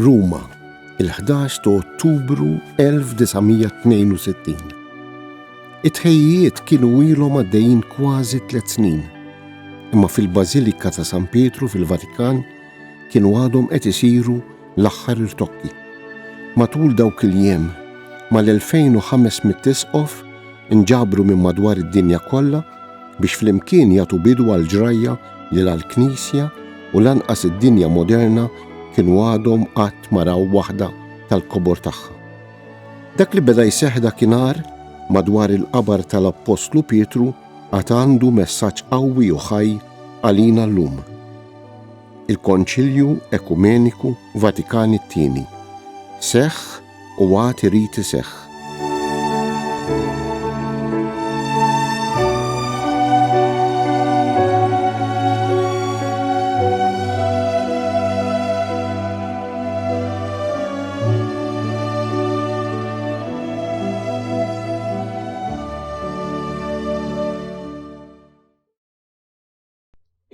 Ruma, il-11 ta' Ottubru 1962. It-tħejjijiet kienu ilhom għaddejjin kważi tliet snin, imma fil-Bażilika ta' San Pietru fil-Vatikan kienu għadhom qed isiru l-aħħar irtokki. Matul dawk il-jiem, mal-2500 isqof inġabru minn madwar id-dinja kollha biex flimkien jagħtu bidu għal ġrajja li la l-Knisja u lanqas id-dinja moderna kienu għadhom qatt ma raw waħda tal-kobor tagħha. Dak li beda jseħħ dakinhar madwar il-qabar tal-Appostlu Pietru għad għandu messaġġ qawwi u ħaj għalina llum. Il-Konċilju Ekumeniku Vatikan it-Tieni seħħ u għad irid iseħħ.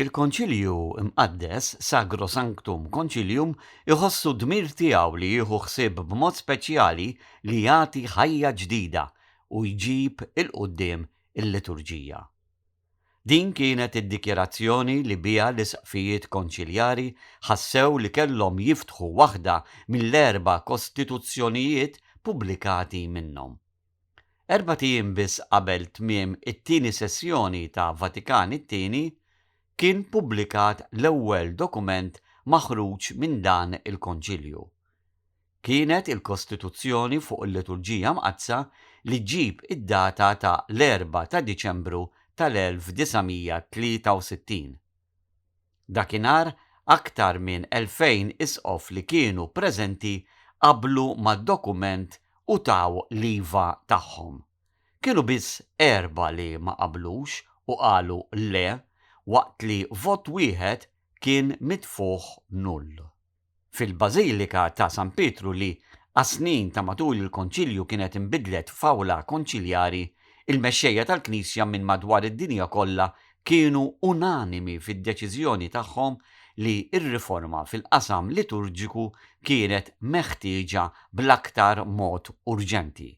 Il-Konċilju Mqaddes, Sagrosanctum Concilium, iħossu dmir tiegħu li jieħu ħsieb b'mod speċjali li jagħti ħajja ġdida u jġib 'il quddiem il-liturġija. Din kienet id-dikjarazzjoni li biha l-isqfijiet konċiljari ħassew li kellhom jiftħu waħda mill-erba' kostituzzjonijiet pubblikati minnhom. Erbat ijiem biss qabel tmiem it-tieni sessjoni ta' Vatikan it-Tieni, kien pubblikat l-ewwel dokument maħruġ minn dan il-Konċilju. Kienet il-Kostituzzjoni fuq il-Liturġija Mqaddsa li ġġib id-data ta' l-Erbgħa ta' Diċembru tal-1963. Dakinhar aktar minn 2,000 isqof li kienu preżenti qablu mad-dokument u taw l-iva tagħhom. Kienu biss erbgħa li ma qablux u qalu le waqt li vot wieħed kien mitfugħ null. Fil-Bażilika ta' San Pietru li għas-snin ta' matul il-Konċilju kienet inbidlet f'awla konċiljari, il-mexxejja tal-Knisja minn madwar id-dinja kollha kienu unanimi fid-deċiżjoni tagħhom li r-riforma fil-qasam liturġiku kienet meħtieġa bl-aktar mod urġenti.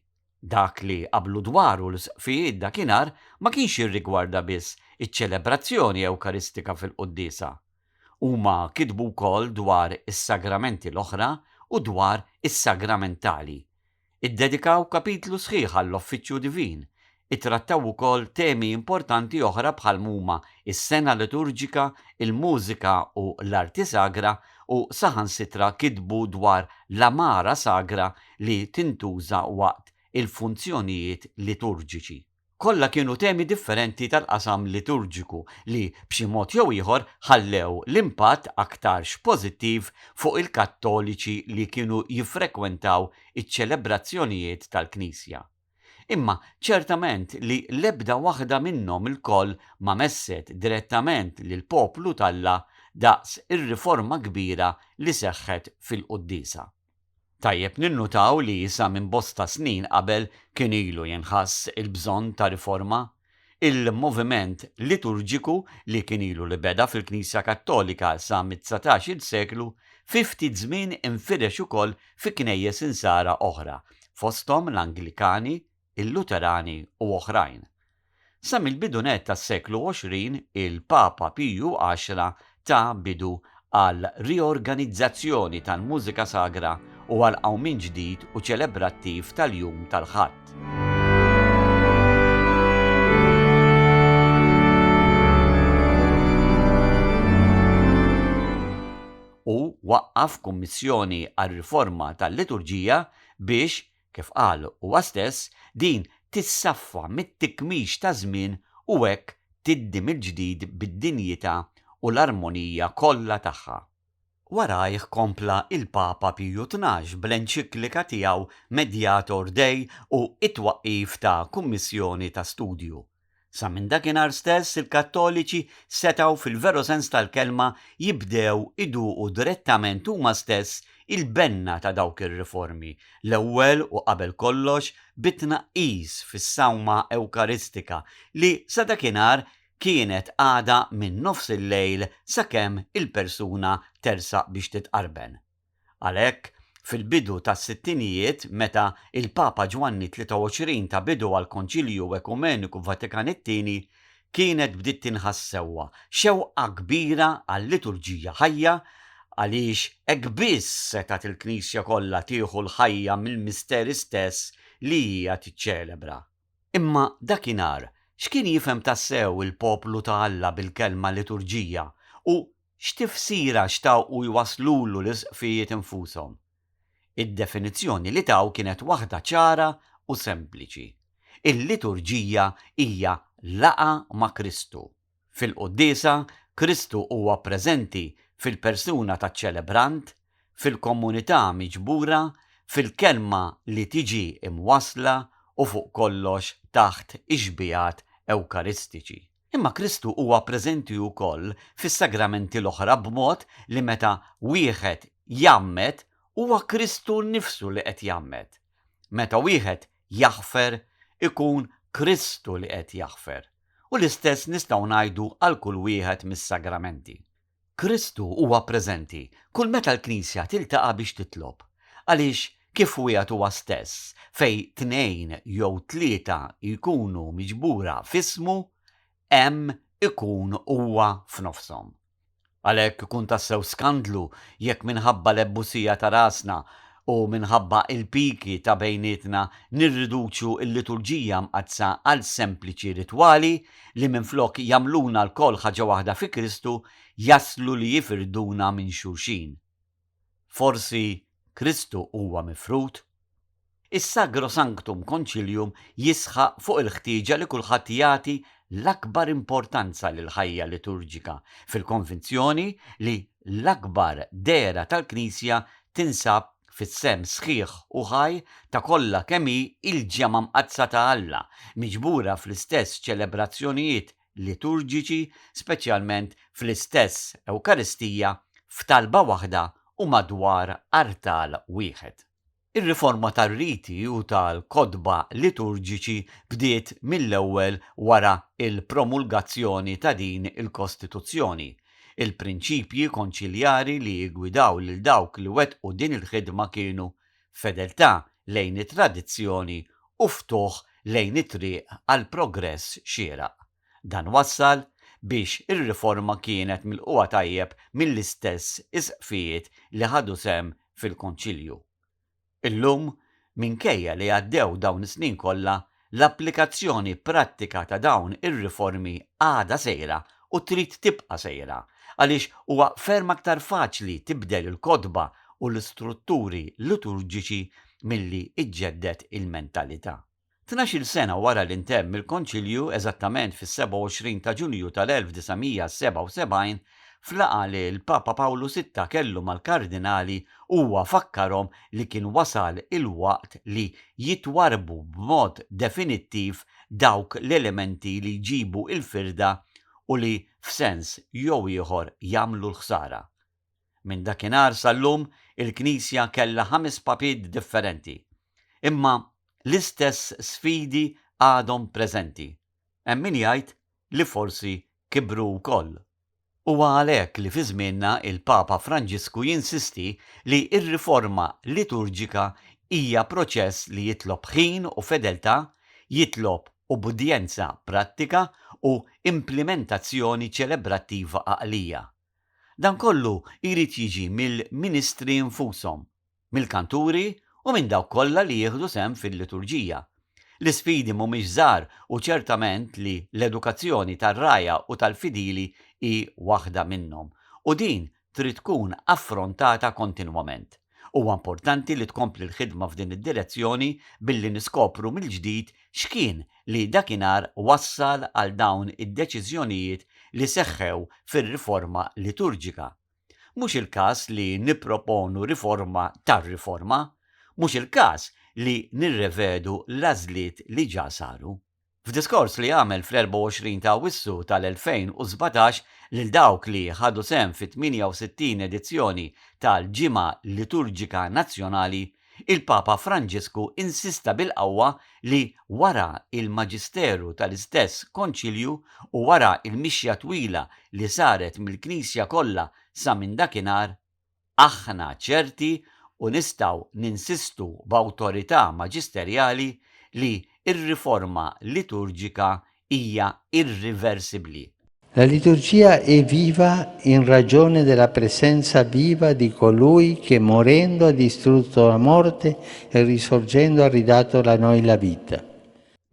Dak li qablu dwaru l-isqfijiet dakinhar ma kienx jirrigwarda biss iċ-ċelebrazzjoni Ewkaristika fil-quddiesa. Huma kitbu wkoll dwar is-sagramenti l-oħra u dwar is-sagramentali. Iddedikaw kapitlu sħiħ għall-Uffiċċju Divin. Ittrattaw ukoll temi importanti oħra bħal m'huma s-sena liturġika, il-mużika u l-arti sagra u saħansitra kitbu dwar l-għamara sagra li tintuża waqt il-funzjonijiet liturġiċi. Kollha kienu temi differenti tal-qasam liturġiku li b'xi mod jew ieħor ħallew l-impatt aktarx pożittiv fuq il-Kattoliċi li kienu jiffrekwentaw iċ-ċelebrazzjonijiet tal-Knisja. Imma ċertament li l-ebda waħda minnhom ilkoll ma messet direttament lill-poplu t'Alla daqs ir-riforma kbira li seħħet fil-quddiesa. Tajjeb ninnutaw li sa minn bosta snin qabel kien ilu jinħass il-bżonn ta' riforma. Il-moviment liturġiku li kien ilu li beda fil-Knisja Kattolika sa mid-dsatax-il seklu fi ftit żmien infirex ukoll fi knejjes Insara oħra, fosthom l-Anglikani, il-Luterani u oħrajn. Sa mill-bidu nett tas-seklu 20, il-Papa Piju Għaxra ta bidu għal riorganizzazzjoni tal-mużika sagra u għal qawmien ġdid u ċelebrattiv tal-jum tal-Ħadd. Hu waqqaf kummissjoni għar-riforma tal-liturġija biex Kif qal huwa stess, din tissaffa mit-tikmix taż-żmien u hekk tiddi mill-ġdid bid-dinjità u l-armonija kollha tagħha. Warajh kompla il-Papa Piju 12 bl-enċiklika tiegħu Mediator Dei u t-twaqqif ta' kummissjoni ta' studju. Sa minn dakinhar stess il-Kattoliċi setgħu fil-veru sens tal-kelma jibdew iduqu direttament huma stess il-benna ta' dawk ir-riformi, l-ewwel u qabel kollox bit-tnaqqis fis-sawma Ewkaristika li sa dakinhar kienet għadha minn nofsillejl sakemm il-persuna tersaq biex titqarben. Għalhekk, fil-bidu tas-sittinijiet, meta il-Papa Ġwanni 23 ta bidu għall-Konċilju Ekumeniku Vatikan it-Tieni, kienet bdiet tinħass sewwa xewqa kbira għal liturġija ħajja għaliex hekk biss setgħet il-Knisja kollha tieħu l-ħajja mill-misteri stess li hija tiċċelebra. Imma dakinhar x'kien jifhem tassew il-poplu ta' Alla bil-kelma liturġija u x'tifsira xtaqu jwasslulu l-isqfijiet infushom? Id-definizzjoni li taw kienet waħda ċara u sempliċi. Il-liturġija hija laqgħa ma' Kristu. Fil-quddiesa, Kristu huwa preżenti fil-persuna taċ-ċelebrant, fil-komunità miġbura, fil-kelma li tiġi mwassla u fuq kollox taħt ix-xbihat Ewkaristiċi. Imma Kristu huwa preżenti wkoll fis-sagramenti l-oħra b'mod li meta wieħed jgħammed huwa Kristu nnifsu li qed jgħammed. Meta wieħed jaħfer ikun Kristu li qed jaħfer. U l-istess nistgħu ngħidu għal kull wieħed mis-sagramenti. Kristu huwa preżenti kull meta l-Knisja tiltaqa' biex titlob, għaliex kif wiegħed huwa stess, fejn tnejn jew tlieta jkunu miġbura f'ismu, hemm ikun huwa f'nofshom. Għalhekk ikun tassew skandlu jekk minħabba l-ebusija ta' rasna u minħabba l-piki ta' bejnietna nirriduċu l-liturġija mqaddsa għal sempliċi ritwali li minflok jagħmluna lkoll ħaġa waħda fi Kristu jaslu li jifirduna minn xulxin. Forsi Kristu huwa mifrud? Is-Sagrosanctum Concilium jisħaq fuq il-ħtieġa li kulħadd jagħti l-akbar importanza lill-ħajja liturġika, fil-konvinzjoni li l-akbar dehra tal-Knisja tinsab fis-sehem sħiħ u ħaj ta' kollha kemm hi l-Ġemgħa Mqaddsa ta' Alla, miġbura fl-istess ċelebrazzjonijiet liturġiċi, speċjalment fl-istess Ewkaristija, f'talba waħda u madwar artal wieħed. Ir-riforma tar-riti u tal-kotba liturġiċi bdiet mill-ewwel wara l-promulgazzjoni ta' din il-Kostituzzjoni. Il-prinċipji konċiljari li ggwidaw lil dawk li wettqu din il-ħidma kienu fedeltà lejn it-tradizzjoni u ftuħ lejn it-triq għal progress xieraq. Dan wassal biex ir-riforma kienet milqugħa tajjeb mill-istess isqfijiet li ħadu sehem fil-Konċilju. Illum, minkejja li għaddew dawn is-snin kollha, l-applikazzjoni prattika ta' dawn ir-riformi għadha sejra u trid tibqa' sejra, għaliex huwa ferm aktar faċli tibdel il-kotba u l-istrutturi liturġiċi milli ġġedded il-mentalità. Tnax-il sena wara li ntemm il-Konċilju, eżattament fis-27 ta' Ġunju tal-1977, f'laqgħa li l-Papa Pawlu Sitta kellu mal-kardinali huwa fakkarhom li kien wasal il-waqt li jitwarrbu b'mod definittiv dawk l-elementi li jġibu l-firda u li f'sens jew ieħor jagħmlu l-ħsara. Minn dakinhar sal-lum il-Knisja kellha ħames papiet differenti. Imma l-istess sfidi għadhom preżenti. Hemm min jgħid li forsi kibru wkoll. Huwa għalhekk li fi żmienna il-Papa Franġisku jinsisti li r-riforma liturġika hija proċess li jitlob ħin u fedeltà, jitlob ubbidjenza prattika u implimentazzjoni ċelebrattiva għaqlija. Dan kollu jrid jiġi mill-ministri nfushom, mill-kanturi u minn dawk kollha li jieħdu sehem fil-liturġija. L-isfidi mhumiex żgħar u ċertament li l-edukazzjoni tar-rgħajja u tal-fidili hi waħda minnhom u din trid tkun affrontata kontinwament. Huwa importanti li tkompli l-ħidma f'din id-direzzjoni billi niskopru mill-ġdid x'kien li dakinhar wassal għal dawn id-deċiżjonijiet li seħħew fir-riforma liturġika. Mhux il-każ li nipproponu riforma tar-riforma, mhux il-każ li nirrevedu l-għażliet li ġa saru. F'diskors li għamel fl-24 ta' Awwissu tal-2017 lil dawk li ħadu sehem fit-68 edizzjoni tal-Ġimgħa Liturġika Nazzjonali, il-Papa Franġisku insista bil-qawwa li wara l-maġisteru tal-istess Konċilju u wara l-mixja twila li saret mill-Knisja kollha sa minn dakinhar, Aħna ċerti U nistgħu ninsistu b'awtorità maġisterjali li r-riforma liturġika hija irriversibbli. La liturgia è viva in ragione della presenza viva di colui che morendo ha distrutto la morte e risorgendo ha ridato a noi la vita.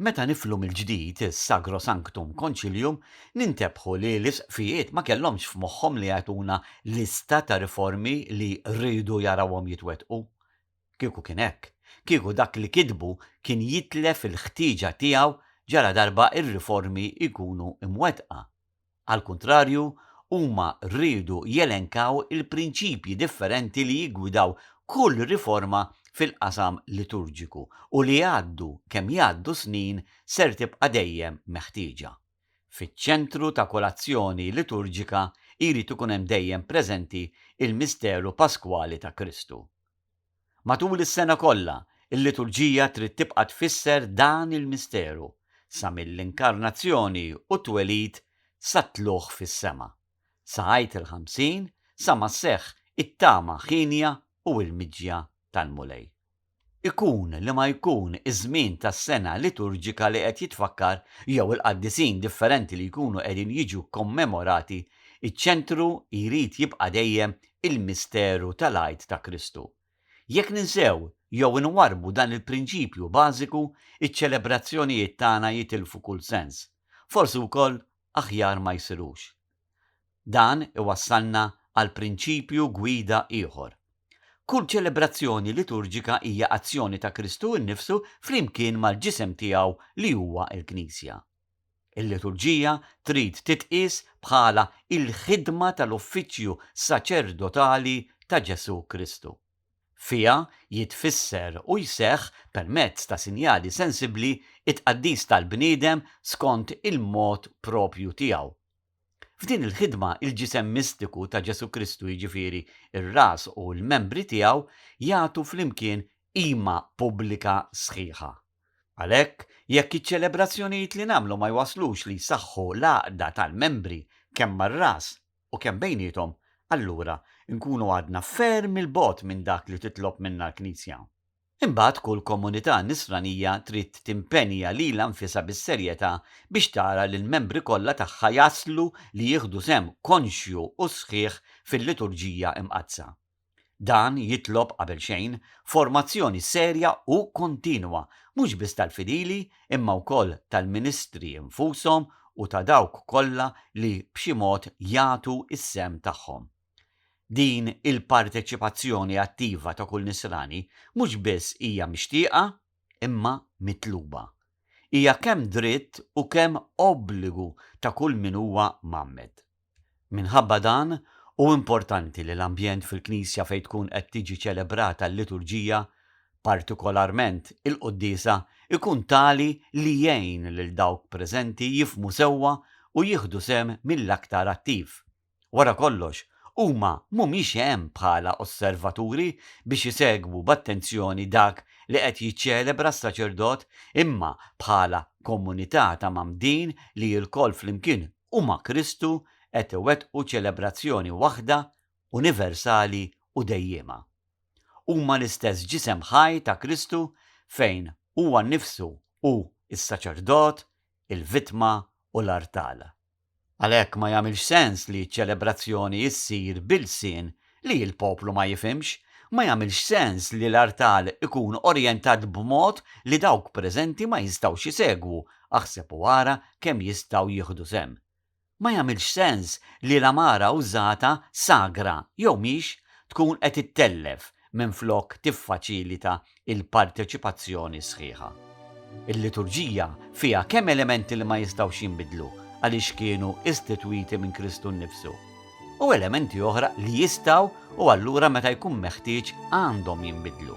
Meta niflu mill-ġdid is-Sagrosanctum Concilium, nintebħu li l-isqfijiet ma kellhomx f'moħħhom li jagħtuna lista ta' riformi li riedu jarawhom jitwettqu. Kieku kien hekk, kieku dak li kitbu kien jitlef il-ħtieġa tiegħu ġaladarba r-riformi jkunu mwettqa. Għall-kuntrarju, huma riedu jelenkaw il-prinċipji differenti li jiggwidaw kull riforma fil-qasam liturġiku u li jgħaddu kemm jgħaddu snin ser tibqa' dejjem meħtieġa. Fiċ-ċentru ta' kull azzjoni liturġika jrid ikun hemm dejjem preżenti l-misteru paskwali ta' Kristu. Matul is-sena kollha, il-liturġija trid tibqa' tfisser dan il-misteru, sa mill-Inkarnazzjoni u t-twelid sat-tlugħ fis-sema, sa Għid il-Ħamsin, sa ma sseħħ it-tama hienja u l-miġja tal-Mulej. Ikun li ma jkun iż-żmien tas-sena liturġika li qed jitfakkar jew il-qaddisin differenti li jkunu qegħdin jiġu kommemorati, iċ-ċentru jrid jibqa' dejjem il-misteru tal-Għid ta' Kristu. Jekk ninsew jew inwarrbu dan il-prinċipju bażiku, iċ-ċelebrazzjonijiet tagħna jitilfu kull sens. Forsi wkoll aħjar ma jsirux. Dan iwassalna għal prinċipju gwida ieħor. Kull ċelebrazzjoni liturġika hija azzjoni ta' Kristu nnifsu flimkien mal-ġisem tiegħu li huwa l-Knisja. Il-liturġija trid titqies bħala l-ħidma tal-uffiċċju saċerdotali ta' Ġesù Kristu. Fiha jitfisser u jseħħ permezz ta' sinjali sensibbli t-tqaddis tal-bniedem skont il-mod proprju tiegħu. F'din il-ħidma il-ġisem mistiku ta' Ġesù Kristu jiġifieri r-ras u l-membri tiegħu jagħtu flimkien qima pubblika sħiħa. Għalhekk, jekk iċ-ċelebrazzjonijiet li nagħmlu ma jwasslux li jsaħħu l-għaqda tal-membri kemm mar-ras u kemm bejniethom, allura nkunu għadna ferm 'il bogħod minn dak li titlob minna l-Knisja. Imbagħad kull komunità Nisranija trid timpenja lilha nfisha bis-serjetà biex tara li l-membri kollha tagħha jaslu li jieħdu sehem konxju u sħiħ fil-Liturġija Imqaddsa. Dan jitlob, qabel xejn, formazzjoni serja u kontinwa mhux biss tal-fidili imma wkoll tal-ministri nfushom u ta' dawk kollha li b'xi mod jagħtu s-sehem tagħhom. Din il-parteċipazzjoni attiva ta' kull Nisrani mhux biss hija mixtieqa imma mitluba. Hija kemm dritt u kemm obbligu ta' kull min huwa mgħammed. Minħabba dan, hu importanti li l-ambjent fil-knisja fejn tkun qed tiġi ċelebrata l-liturġija, partikolarment il-quddiesa, ikun tali li jgħin lil dawk preżenti jifhmu sewwa u jieħdu sehem mill-aktar attiv. Wara kollox, huma mhumiex hemm bħala osservaturi biex isegwu b'attenzjoni dak li qed jiċċelebra s-saċerdot, imma bħala komunità ta' mgħammdin li lkoll flimkien u ma' Kristu qed iwettqu ċelebrazzjoni waħda, universali u dejjiema. Huma l-istess ġisem ħaj ta' Kristu fejn huwa nnifsu hu s-saċerdot, il-vittma u l-artal. Għalhekk ma jagħmilx sens li ċ-ċelebrazzjoni ssir b'ilsien li l-poplu ma jifhimx, ma jagħmilx sens li l-artal ikun orjentat b'mod li dawk preżenti ma jistgħux isegwu, aħseb u ara kemm jistgħu jieħdu sehem. Ma jagħmilx sens li l-għamara użata, sagra jew mhix, tkun qed ittellef minflok tiffaċilita l-parteċipazzjoni sħiħa. Il-liturġija fiha kemm elementi li ma jistgħux jinbidlu għaliex kienu istitwiti minn Kristu nnifsu, u elementi oħra li jistgħu u allura meta jkun meħtieġ għandhom jinbidlu.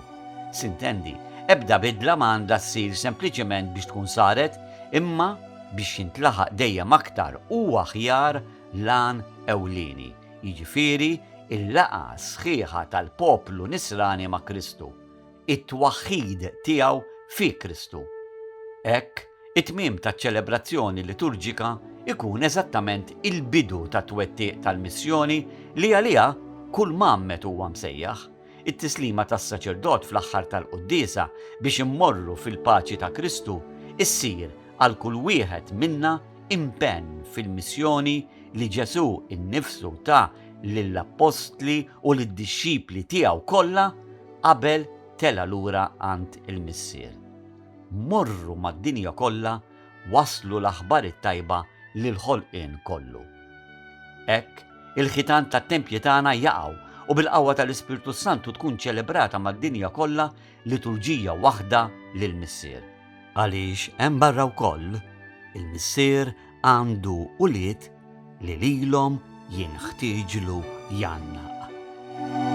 Sintendi, ebda bidla ma għandha ssir sempliċement biex tkun saret, imma biex jintlaħaq dejjem aktar u aħjar l-għan ewlieni, jiġifieri il-laqgħa sħiħa tal-poplu Nisrani ma' Kristu, it-twaħħid tiegħu fi Kristu. Hekk, it-tmiem taċ-ċelebrazzjoni liturġika jkun eżattament il-bidu tat-twettiq tal-missjoni li għaliha kull mgħammed huwa msejjaħ. It-tislima tas-saċerdot fl-aħħar tal-quddiesa biex immorru fil-paċi ta' Kristu issir għal kull wieħed minna impenn fil-missjoni li Ġesù nnifsu ta lill-appostli u lid-dixxipli tiegħu kollha qabel tela' lura għand il-Missier. Morru mad-dinja kollha wasslu l-aħbar it-tajba lill-ħolqien kollu. Hekk, il-ħitan tat-tempji tagħna jaqgħu u bil-qawwa tal-Ispirtu s-Santu tkun ċelebrata mad-dinja kollha liturġija waħda lill-Missier. Għaliex hemm barra wkoll, il-Missier għandu ulied li lilhom jinħtieġlu jgħannaq.